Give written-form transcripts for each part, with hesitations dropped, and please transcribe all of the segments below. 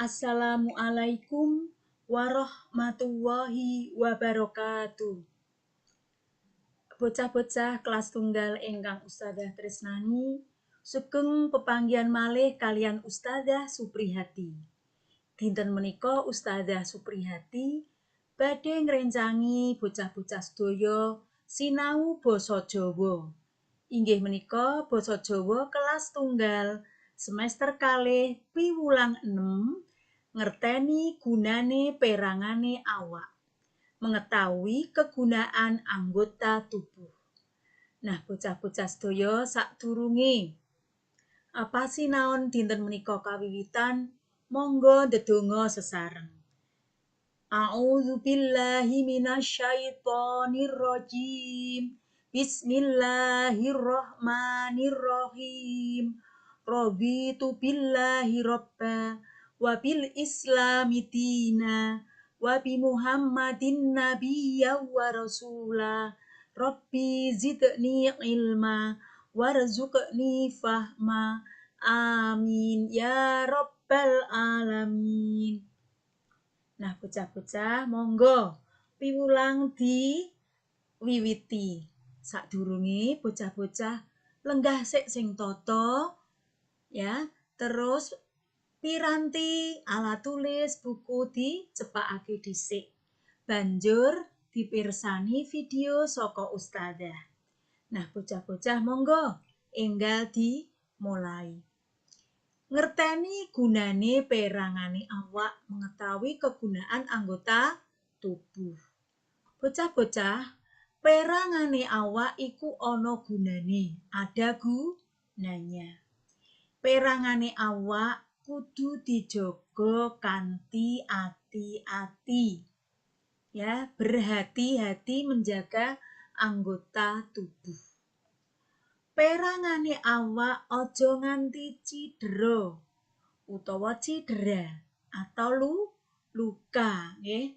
Assalamualaikum warahmatullahi wabarakatuh. Bocah-bocah kelas tunggal ingkang Ustadzah tresnani, sugeng pepanggihan malih kalian Ustadzah Suprihati. Dinten menika Ustadzah Suprihati badhe ngrencangi bocah-bocah sedaya sinau basa Jawa. Inggih menika basa Jawa kelas tunggal semester kalih piwulang 6, ngerteni gunane perangane awak. Mengetahui kegunaan anggota tubuh. Nah, bocah-bocah sedaya, sadurunge apa sinaon dinten menika kawiwitan, monggo ndedonga sesareng. A'udzu billahi minasyaitonir rajim. Bismillahirrahmanirrahim. Raditu billahi robba wa bil islami dina wa bi Muhammadin nabiyya wa rasula. Rabbi zidni ilma warzuqni fahma. Amin ya rabbal alamin. Nah, bocah-bocah, monggo piwulang diwiwiti. Sadurunge, bocah-bocah lenggah sik sing tata ya, terus piranti, alat tulis, buku dicepakake dhisik. Banjur dipirsani video saka ustadzah. Nah, bocah-bocah, monggo enggal dimulai. Ngerteni gunane perangane awak, mengetahui kegunaan anggota tubuh. Bocah-bocah, perangane awak iku ana gunane, ada gunanya. Perangane awak kudu dijaga kanthi ati-ati. Ya, berhati-hati menjaga anggota tubuh. Perangane awak aja nganti cidera utawa cedera atau luka, nggih.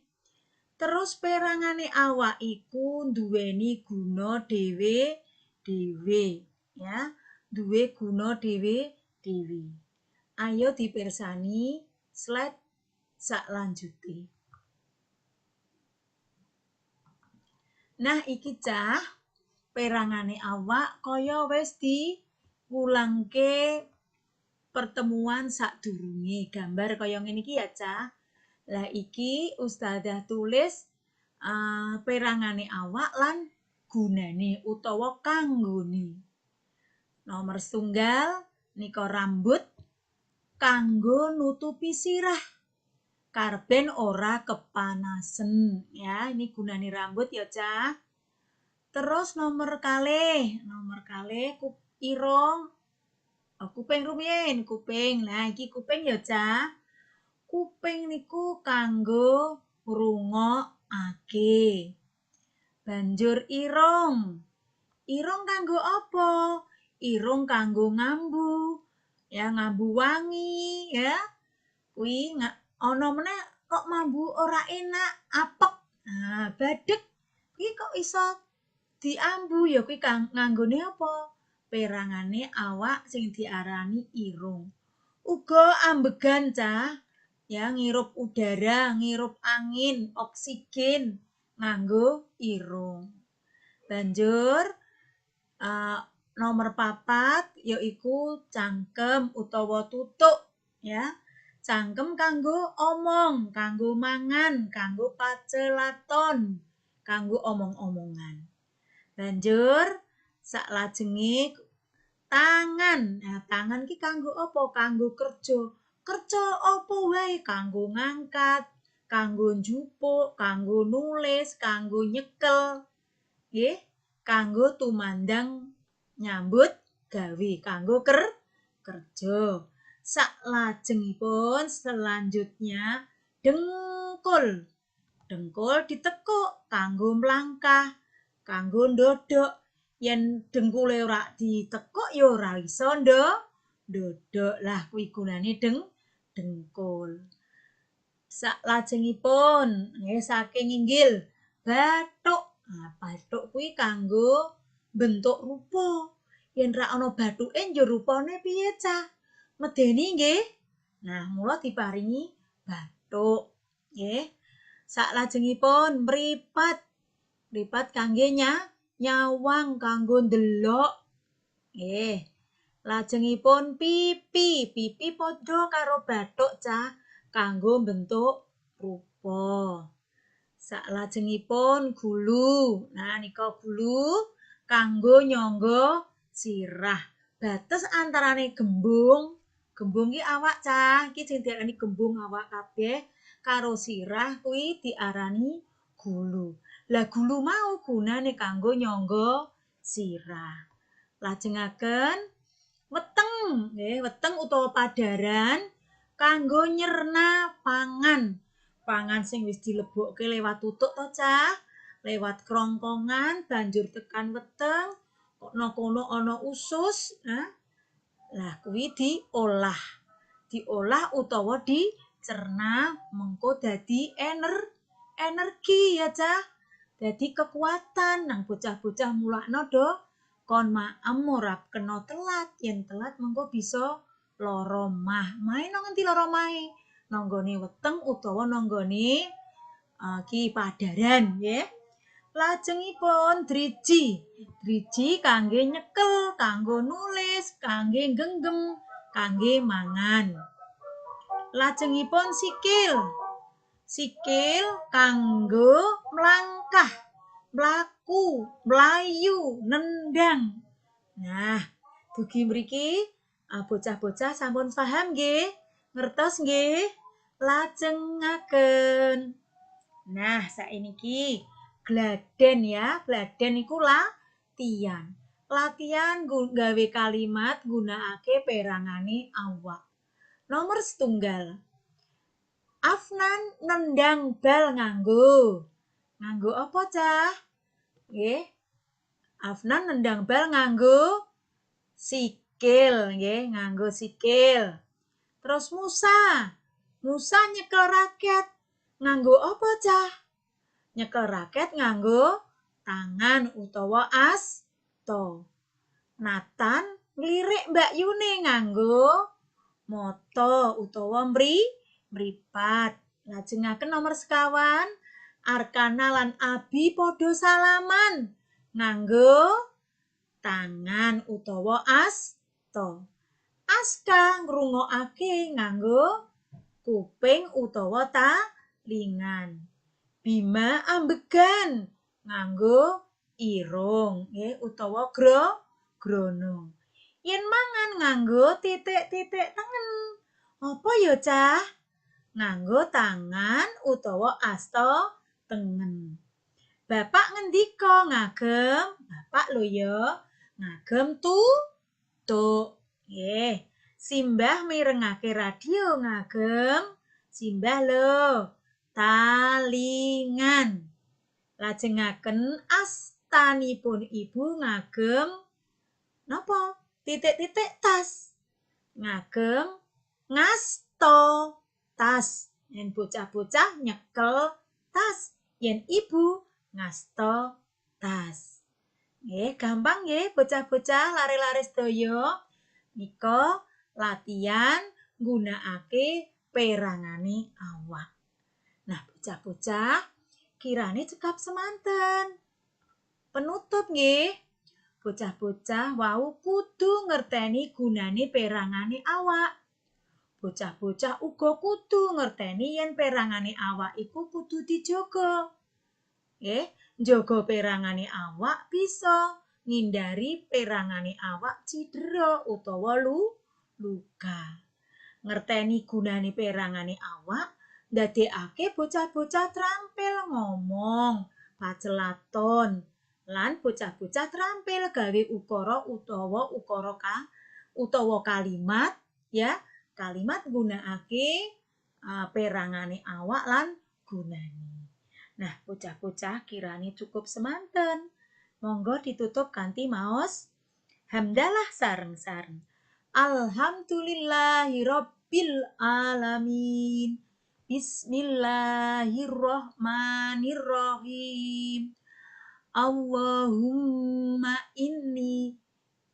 Terus perangane awak iku nduweni guna dhewe-dhewe, ya. Duwe guna dhewe-dhewe. Ayo dipirsani slide saklanjute. Nah, iki cah, perangane awak kaya wis diwulangke pertemuan sadurunge. Gambar kaya ngene iki ya, cah. Lah, iki ustadzah tulis perangane awak lan gunane utawa kanggone. Nomor setunggal nika rambut kanggo nutupi sirah. Karben ora kepanasen ya, ini gunane rambut ya, cah. Terus nomor kalih irung, oh, kuping rumiyin, kuping. Nah, iki kuping ya, cah. Kuping niku kanggo ngrungokake. Banjur irung. Irung kanggo apa? Irung kanggo ngambu. Ya, ngambu wangi ya. Kuwi ana meneh kok mambu ora enak, apek. Nah, badhek kuwi kok iso diambu ya kuwi nganggone apa? Perangane awak sing diarani irung. Uga ambegan, cah. Ya, ngirup udara, ngirup angin, oksigen nganggo irung. Banjur nomor 4 yaiku cangkem utawa tutuk ya. Cangkem kanggo omong, kanggo mangan, kanggo pacelaton, kanggo omong-omongan. Banjur saklajenge tangan. Nah, tangan ki kanggo apa? Kanggo kerja. Kerja apa wae? Kanggo ngangkat, kanggo njupuk, kanggo nulis, kanggo nyekel. Nggih, kanggo tumandang nyambut gawe, kanggo kerja. Saklajengipun selanjutnya dengkul. Dengkul ditekuk kanggo mlangkah, kanggo ndodok. Yen dengkule ora ditekuk ya ora iso ndodok. Lah, kuwi gunane dengkul. Saklajengipun nggih saking inggil bathuk. Nah, bathuk kuwi kanggo bentuk rupa. Yen ra ana bathuke, njur rupane piye, cah? Medeni nggih. Nah, mula diparingi bathuk, nggih. Saklajengipun mripat. Mripat kangge nyawang, kanggo ndelok. Nggih. Lajengipun pipi. Pipi padha karo bathuk, cah, kanggo bentuk rupa. Saklajengipun gulu. Nah, nika gulu kanggo nyangga sirah. Bates antarane gembung, gembung ki awak, cah, iki sing diarani gembung awak kabeh karo sirah kuwi diarani gulu. Lah gulu mau gunane kanggo nyangga sirah. Lajengaken weteng, nggih, weteng utawa padaran kanggo nyerna pangan. Pangan sing wis dilebokke lewat tutuk to, cah, lewat krongkongan banjur tekan weteng, kok kono ana usus, nah. Lah kuwi diolah. Diolah utawa dicerna mengko dadi energi ya, cah. Dadi kekuatan nang bocah-bocah mulakno do kon maem ora kena telat, yen telat mengko bisa lara mah. Main nang ngendi lara mahe? Nanggone weteng utawa nanggone ki padaran, nggih. Lajengipun driji. Driji kangge nyekel, kanggo nulis, kangge genggem, kangge mangan. Lajengipun sikil. Sikil kanggo mlangkah, mlaku, mlayu, nendang. Nah, dugi mriki bocah-bocah sampun paham nggih? Ngertos nggih? Lajengaken. Nah, saiki gladen ya. Gladen iku latihan. Latihan gawe kalimat gunakake perangane awak. Nomor setunggal. Afnan nendang bal nganggo. Nganggo apa, cah? Nggih. Afnan nendang bal nganggo sikil, nggih, nganggo sikil. Terus Musa. Musa nyekel raket nganggo apa, cah? Nyekel raket nganggo tangan utawa asta. Nathan nglirik Mbak Yune nganggo mata utawa mripat. Lajengaken nomor sekawan, Arkana lan Abi padha salaman nganggo tangan utawa asta. Aska ngrungokake nganggo kuping utawa talingan. Bima ambegan nganggo irung, nggih, utawa grono. Yen mangan nganggo titik-titik tengen. Apa ya, cah? Nganggo tangan utawa asta tengen. Bapak ngendika ngagem, bapak lho ya, ngagem tutuk. Nggih. Simbah mirengake radio ngagem simbah lho talingan. Lajengaken astanipun ibu ngagem napa? Titik-titik tas. Ngagem ngasto tas. Yen bocah-bocah nyekel tas, yen ibu ngasto tas. Nggih, gampang nggih bocah-bocah lare-lare sedaya. Nika latihan nggunakake perangane awak. Nah, bocah-bocah kirane cekap semanten. Penutup nggih. Bocah-bocah wau kudu ngerteni gunane perangane awak. Bocah-bocah uga kudu ngerteni yen perangane awak iku kudu dijaga. Nggih, njaga perangane awak bisa ngindari perangane awak cidera utawa luka. Ngerteni gunane perangane awak ndadekake bocah-bocah trampil ngomong, pacelaton, lan bocah-bocah trampil gawe ukara utawa ukara utawa kalimat, ya, kalimat nggunakake perangane awak lan gunane. Nah, bocah-bocah kirane cukup semanten. Monggo ditutup kanthi maos hamdalah sareng-sareng. Alhamdulillahirabbil alamin. Bismillahirrahmanirrahim. Allahumma inni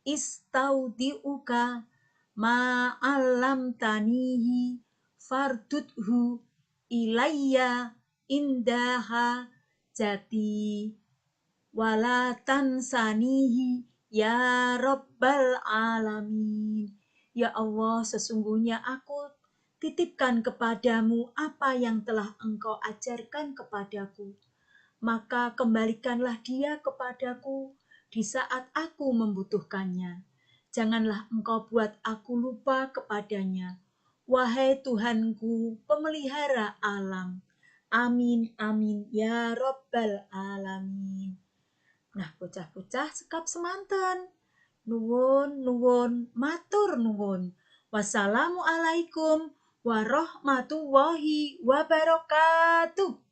istaudiuka Ma 'allamtanihi fardudhu ilayya indaha jati wala tansanihi ya rabbal alamin. Ya Allah, sesungguhnya aku titipkan kepadamu apa yang telah Engkau ajarkan kepadaku. Maka kembalikanlah dia kepadaku di saat aku membutuhkannya. Janganlah Engkau buat aku lupa kepadanya. Wahai Tuhanku, pemelihara alam. Amin, amin, ya rabbal alamin. Nah, bocah-bocah sekap semanten. Nuwun, nuwun, matur nuwun. Wassalamualaikum warahmatullahi wabarakatuh.